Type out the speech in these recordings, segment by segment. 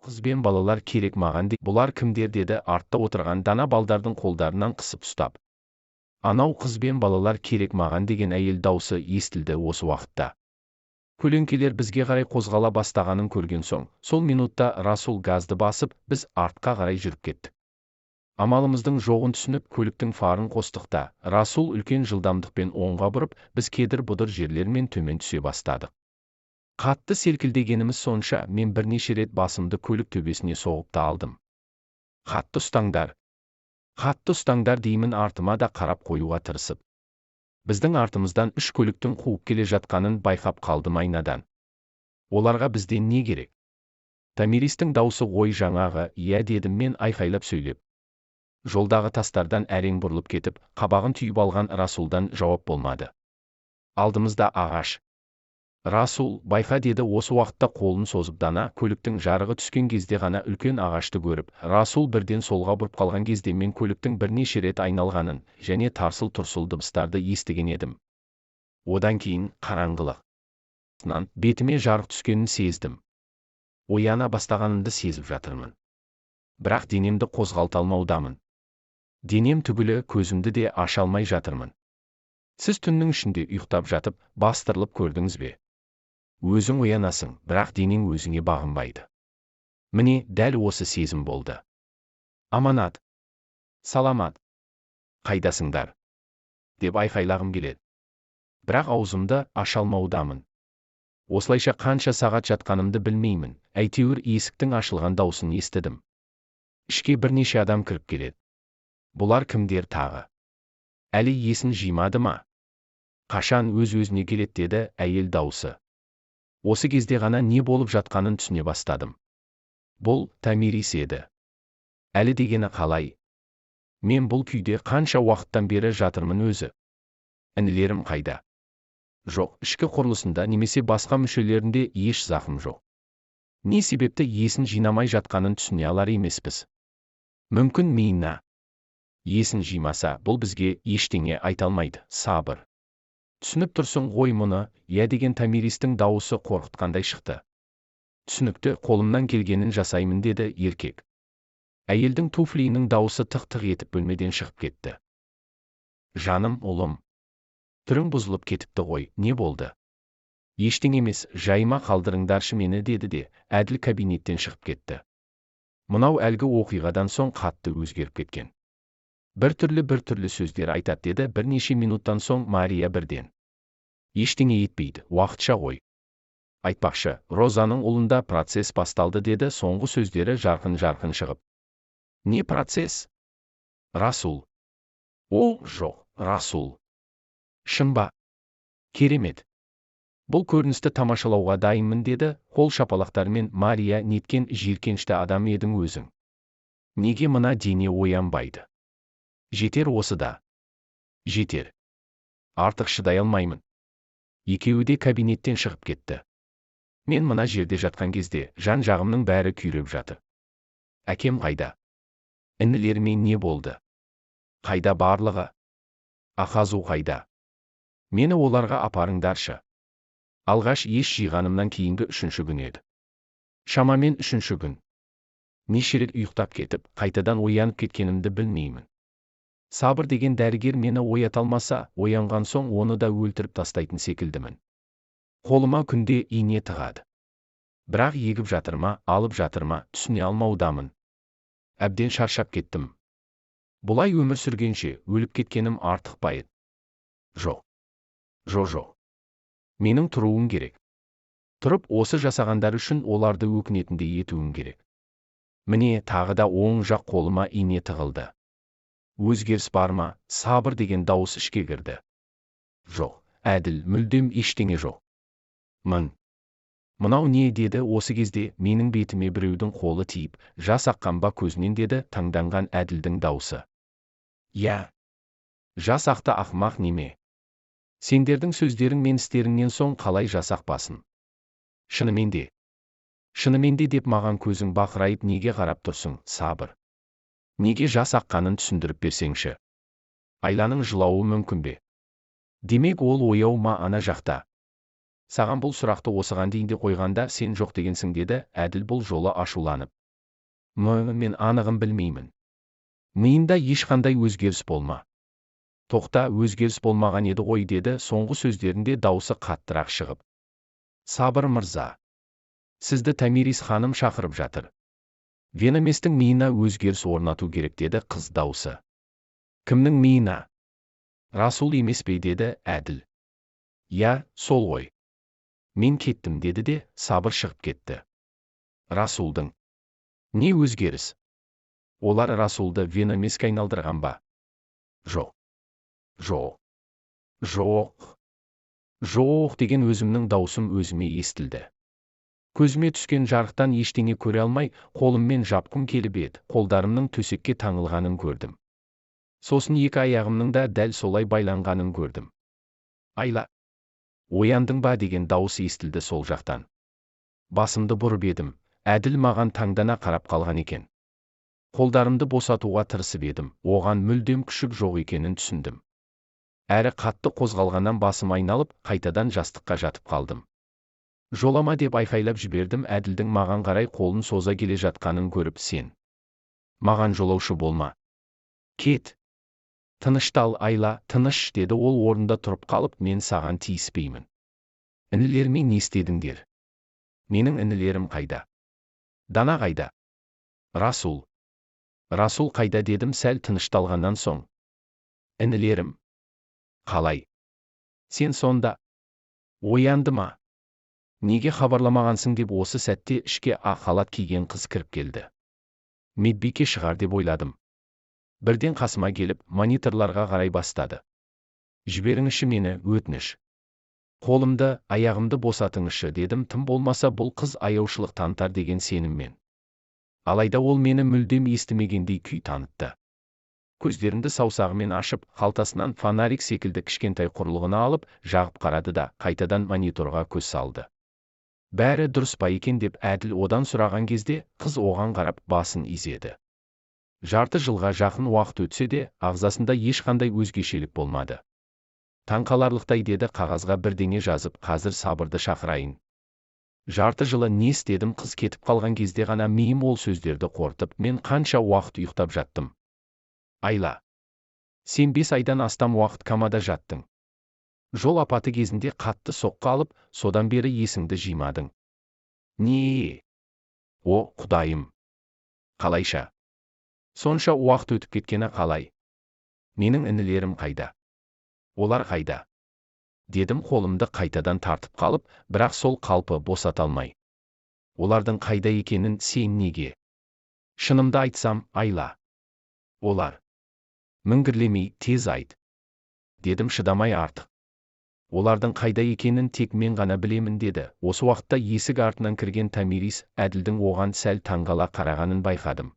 Қыз бен балалар керек маған де. Бұлар кімдер, деді артта отырған Дана балдардың қолдарынан қысып ұстап. Анау қыз бен балалар керек маған, деген әйел даусы естілді осы уақытта. Көлеңкелер бізге қарай қозғала бастағанын көрген соң, сол минутта Расул газды басып, біз артқа қарай жүріп кеттік. Амалымыздың жоғын түсініп, көліктің фарын қостық та, Расул үлкен жылдамдықпен оңға бұрып, біз кедір-бұдыр жерлермен төмен түсе бастадық. Қатты селкілдегеніміз сонша, мен бірнеше рет басымды көлік төбесіне соғып та алдым. Қатты ұстаңдар. Қатты ұстаңдар деймін артыма да қарап қоюға тырысып. Біздің артымыздан үш көліктің қуып келе жатқанын байқап қалдым айнадан. Оларға бізден не керек? Томиристің даусы ғой жаңағы, иә, дедім мен айқайлап сөйлеп. Жолдағы тастардан әрең бұрылып кетіп, қабағын түйіп алған Расулдан жауап болмады. Алдымызда ағаш. Расул, байқа, деді осы уақытта қолын созып Дана. Көліктің жарығы түскен кезде ғана үлкен ағашты көріп, Расул бірден солға бұрып қалған кезде мен көліктің бірнеше рет айналғанын және тарсыл-тұрсыл дыбыстарды естіген едім. Одан кейін қараңғылық бетіме жарық түскенін сездім. Ояна бастағанымды сезіп жатырмын. Бірақ денемді қозғалта алмаудамын. Денем түгілі, көзімді де аша алмай жатырмын. Сіз түннің ішінде ұйықтап жатып, бастырылып көрдіңіз бе? Өзің оянасың, бірақ денең өзіңе бағынбайды. Міне, дәл осы сезім болды. Аманат. Саламат. Қайдасыңдар? Деп айқайлағым келеді. Бірақ аузымды аша алмаудамын. Осылайша қанша сағат жатқанымды білмеймін, әйтеуір есіктің ашылған даусын естідім. Ішке бірнеше адам кіріп келеді. Бұлар кімдер тағы? Әлі есін жимады ма? Қашан өз-өзіне келеді, деді әйел даусы. Осы кезде ғана не болып жатқанын түсіне бастадым. Бұл Томирис еді. Әлі дегені қалай? Мен бұл күйде қанша уақыттан бері жатырмын өзі? Інілерім қайда? Жоқ, ішкі құрылысында немесе басқа мүшелерінде еш зақым жоқ. Не себепті есін жинамай жатқанын түсіне алар емеспіз. Мүмкін, миына. Есін жимаса, бұл бізге ештеңе айта алмайды. Сабыр. Түсініп тұрсың ғой мұны, иә, деген Томиристің дауысы қорқытқандай шықты. Түсінікті, қолымнан келгенін жасаймын, деді еркек. Әйелдің туфлиінің дауысы тық-тық етіп бөлмеден шығып кетті. Жаным, ұлым. Түрің бұзылып кетіпті ғой, не болды? Ештеңе емес, жайыма қалдырыңдаршы мені, деді де, Әділ кабинеттен шығып кетті. Мынау әлгі оқиғадан соң қатты өзгеріп кеткен. Бір түрлі бір түрлі сөздер айтады, деді бірнеше минуттан соң Мария бірден. Ештеңе етпейді, уақытша ғой. Айтпақшы, Розаның ұлында процесс басталды, деді соңғы сөздері жарқын-жарқын шығып. Не процесс? Расул. О, жоқ, Расул. Шын ба? Керемет. Бұл көріністі тамашалауға дайынмын, деді қол шапалақтармен Мария. Неткен жиіркенішті адам едің өзің. Неге мына дене оянбайды? Жетер осы да. Жетер. Артық шыдай алмаймын. Екеуі де кабинеттен шығып кетті. Мен мына жерде жатқан кезде жан жағымның бәрі күйреп жатыр. Әкем қайда? Інілеріме не болды? Қайда барлығы? Ахазу қайда? Мені оларға апарыңдаршы. Алғаш ес жиғанымнан кейінгі үшінші күн еді. Шамамен үшінші күн. Неше рет ұйықтап кетіп, қайтадан оянып кеткенімді білмеймін. Сабыр деген дәрігер мені оята алмаса, оянған соң оны да өлтіріп тастайтын секілдімін. Қолыма күнде ине тығады. Бірақ егіп жатыр ма, алып жатыр ма, түсіне алмаудамын. Әбден шаршап кеттім. Бұлай өмір сүргенше, өліп кеткенім артық па еді? Жоқ. Жоқ, жоқ. Менің тұруым керек. Тұрып, осы жасағандар үшін оларды өкінетіндей етуім керек. Міне, тағы да оң жақ қолыма ине тығылды. Өзгеріс бар ма? Сабыр деген дауыс ішке кірді. Жоқ, Әділ, мүлдем ештеңе жоқ. Мын. Мынау не, деді осы кезде менің бетіме біреудің қолы тиіп, жас аққан ба көзінен, деді таңданған Әділдің дауысы. Иә. Жас ақты, ақымақ неме. Сендердің сөздерің мен істеріңнен соң қалай жас ақпасын? Шынымен де. Шынымен де деп маған көзің бақырайып неге қарап тұрсың, Сабыр? Неге жас аққанын түсіндіріп берсеңші. Айланың жылауы мүмкін бе? Демек, ол ояу ма ана жақта? Саған бұл сұрақты осыған дейін де қойғанда сен жоқ дегенсің, деді Әділ бұл жолы ашуланып. Мен анығын білмеймін. Миында ешқандай өзгеріс болма. Тоқта, өзгеріс болмаған еді ғой, деді соңғы сөздерінде даусы қаттырақ шығып. Сабыр мырза. Сізді Томирис ханым шақырып жатыр. Веноместің миына өзгеріс орнату керек, деді қыз даусы. Кімнің миына? Расул емес пе, деді Әділ. Я, сол ғой. Мен кеттім, деді де Сабыр шығып кетті. Расулдың. Не өзгеріс? Олар Расулды Веномеске айналдырған ба? Жоқ. Жоқ. Жоқ. Жоқ деген өзімнің даусым өзіме естілді. Көзіме түскен жарықтан ештеңе көре алмай, қолыммен жапқым келіп еді, қолдарымның төсекке таңылғанын көрдім. Сосын екі аяғымның да дәл солай байланғанын көрдім. Айла. Ояндың ба, деген дауыс естілді сол жақтан. Басымды бұрып едім, Әділ маған таңдана қарап қалған екен. Қолдарымды босатуға тырысып едім, оған мүлдем күшім жоқ екенін түсіндім. Әрі қатты қозғалғаннан басым айналып, қайтадан жастыққа жатып қалдым. Жолама деп айқайлап жібердім Әділдің маған қарай қолын соза келе жатқанын көріп, сен. Маған жолаушы болма. Кет. Тыныштал, Айла, тыныш, деді ол орнында тұрып қалып, мен саған тиіспеймін. Інілеріме не істедіңдер? Менің інілерім қайда? Дана қайда? Расул. Расул қайда, дедім сәл тынышталғаннан соң. Інілерім. Қалай? Сен сонда. Оянды ма? Неге хабарламағансың, деп осы сәтте ішке ақ халат киген қыз кіріп келді. Медбике шығар деп ойладым. Бірден қасыма келіп, мониторларға қарай бастады. Жіберіңізші мені, өтініш. Қолымды, аяғымды босатыңызшы, дедім, тым болмаса бұл қыз аяушылық танытар деген сеніммен. Алайда ол мені мүлдем естімегендей күй танытты. Көздерімді саусағымен ашып, қалтасынан фонарик секілді кішкентай құрылғыны алып, жағып қарады да, қайтадан мониторға көз салды. Бәрі дұрыс па екен деп Әділ одан сұраған кезде, қыз оған қарап басын изеді. Жарты жылға жақын уақыт өтсе де, ағзасында ешқандай өзгешелік болмады. Таңқаларлықтай, деді қағазға бірдеңе жазып, қазір Сабырды шақырайын. Жарты жылы не істедім, қыз кетіп қалған кезде ғана миым ол сөздерді қорытып, мен қанша уақыт ұйықтап жаттым. Айла. Сен 5 айдан астам уақыт комада жаттың. Жол апаты кезінде қатты соққы алып, содан бері есіңді жимадың. Не? О, Құдайым! Қалайша? Сонша уақыт өтіп кеткені қалай? Менің інілерім қайда? Олар қайда? Дедім қолымды қайтадан тартып қалып, бірақ сол қалпы босата алмай. Олардың қайда екенін сен неге? Шынымды айтсам, Айла. Олар. Міңгірлемей, тез айт. Дедім шыдамай артық. Олардың қайда екенін тек мен ғана білемін, деді. Осы уақытта есік артынан кірген Томирис Әділдің оған сәл таңғала қарағанын байқадым.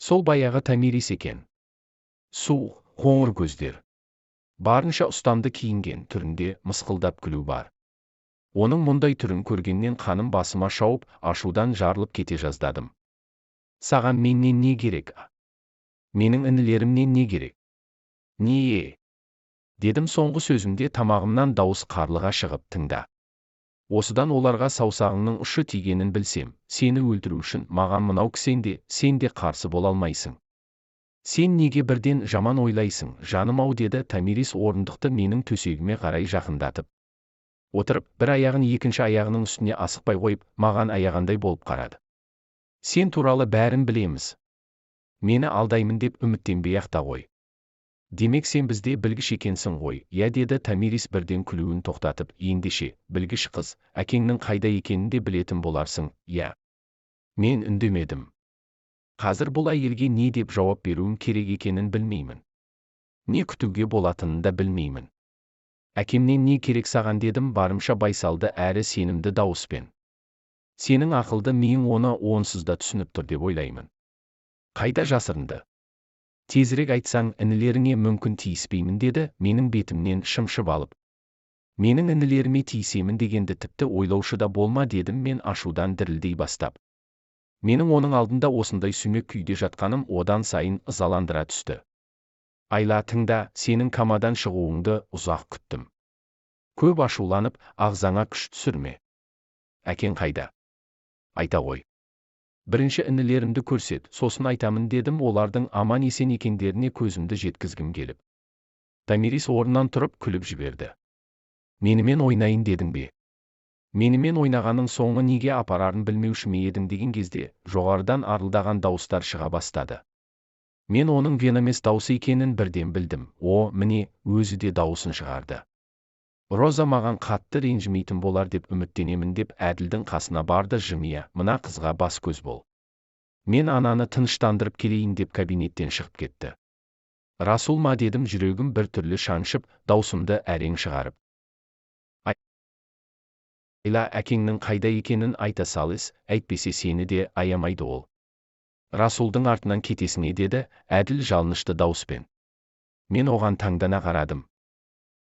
Сол баяғы Томирис екен. Суық, қоңыр көздер. Барынша ұстамды киінген түрінде мысқылдап күлу бар. Оның мұндай түрін көргеннен қаным басыма шауып, ашудан жарылып кете жаздадым. Саған менен не керек? Менің інілерімнен не керек? Не? Дедім соңғы сөзімде тамағымнан дауыс қарлыға шығып, тыңда. Осыдан оларға саусағыңның ұшы тигенін білсем, сені өлтіру үшін маған мынау кісенде, сен де қарсы бола алмайсың. Сен неге бірден жаман ойлайсың, жаным-ау, деді Томирис орындықты менің төсегіме қарай жақындатып. Отырып, бір аяғын екінші аяғының үстіне асықпай қойып, маған аяғандай болып қарады. Сен туралы бәрін білеміз. Мені алдаймын деп үміттенбей-ақ та қой. Демек сен бізде білгіш екенсің ғой, иә, деді Томирис бірден күлуін тоқтатып, ендеше, білгіш қыз, әкеңнің қайда екенін де білетін боларсың, иә. Мен үндемедім. Қазір бұл әйелге не деп жауап беруім керек екенін білмеймін. Не күтуге болатынын да білмеймін. Әкемнен не керек саған, дедім барымша байсалды әрі сенімді дауыспен. Сенің ақылды миың оны онсыз да түсініп тұр деп ойлаймын. Қайда жасырынды? Тезірек айтсаң, інілеріңе мүмкін тиіспеймін, деді менің бетімнен шымшып алып. Менің інілеріме тиісемін дегенді тіпті ойлаушы да болма, дедім мен ашудан дірілдей бастап. Менің оның алдында осындай сүмек күйде жатқаным одан сайын ызаландыра түсті. Айла, тыңда, сенің комадан шығуыңды ұзақ күттім. Көп ашуланып, ағзаңа күш түсірме. Әкең қайда? Айта ғой. Бірінші інілерімді көрсет, сосын айтамын, дедім олардың аман есен екендеріне көзімді жеткізгім келіп. Томирис орнынан тұрып, күліп жіберді. Менімен ойнайын дедің бе? Менімен ойнағанның соңы неге апарарын білмеуші ме едің деген кезде, жоғарыдан арылдаған дауыстар шыға бастады. Мен оның Веномес даусы екенін бірден білдім. О, міне, өзі де дауысын шығарды. Роза маған қатты ренжімейтін болар деп үміттенемін деп, Әділдің қасына барды. Жымия, мына қызға бас көз бол. Мен ананы тыныштандырып келейін, деп кабинеттен шығып кетті. Расул ма, дедім жүрегім бір түрлі шаншып, даусымды әрең шығарып. Айла, әкеңнің қайда екенін айта сал, әйтпесе сені де аямайды ол. Расулдың артынан кетесің, деді Әділ жалынышты дауыспен. Мен оған таңдана қарадым.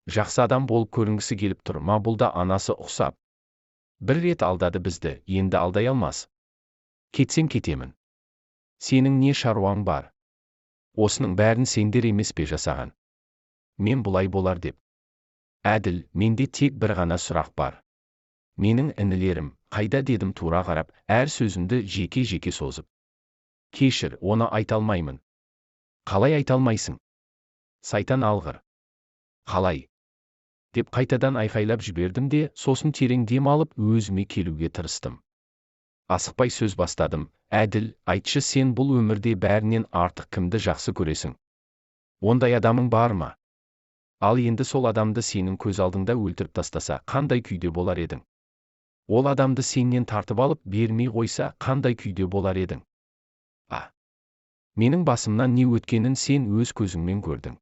Жақсы адам болып көрінгісі келіп тұр ма бұл да анасы ұқсап? Бір рет алдады бізді, енді алдай алмас. Кетсем кетемін. Сенің не шаруаң бар? Осының бәрін сендер емес пе жасаған? Мен бұлай болар деп. Әділ, менде тек бір ғана сұрақ бар. Менің інілерім қайда, дедім тура қарап, әр сөзімді жеке-жеке созып. Кешір, оны айта алмаймын. Қалай айта алмайсың? Сайтан алғыр. Қалай? Деп қайтадан айқайлап жібердім де, сосын терең дем алып, өзіме келуге тырыстым. Асықпай сөз бастадым. Әділ, айтшы, сен бұл өмірде бәрінен артық кімді жақсы көресің? Ондай адамың бар ма? Ал енді сол адамды сенің көз алдыңда өлтіріп тастаса, қандай күйде болар едің? Ол адамды сенен тартып алып, бермей қойса, қандай күйде болар едің? А. Менің басымнан не өткенін сен өз көзіңмен көрдің.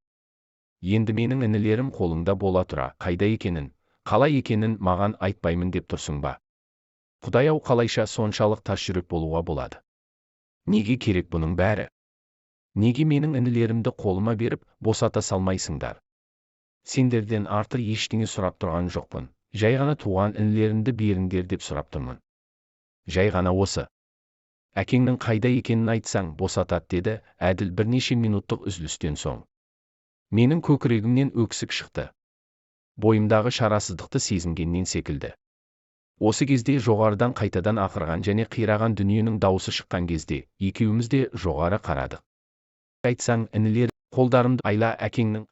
Енді менің інілерім қолыңда бола тұра, қайда екенін, қалай екенін маған айтпаймын деп тұрсың ба? Құдай-ау, қалайша соншалық тас жүрек болуға болады? Неге керек бұның бәрі? Неге менің інілерімді қолыма беріп, босата салмайсыңдар? Сендерден артық ештеңе сұрап тұрған жоқпын. Жай ғана туған інілерімді беріңдер деп сұрап тұрмын. Жай ғана осы. Әкеңнің қайда екенін айтсаң, босатады, деді Әділ бірнеше минуттық үзілістен соң. Менің көкірегімнен өксік шықты. Бойымдағы шарасыздықты сезінгеннен секілді. Осы кезде жоғарыдан қайтадан ақырған және қираған дүниенің дауысы шыққан кезде, екеуміз де жоғары қарадық. Айтсаң, інілер, қолдарымды. Айла, әкеңнің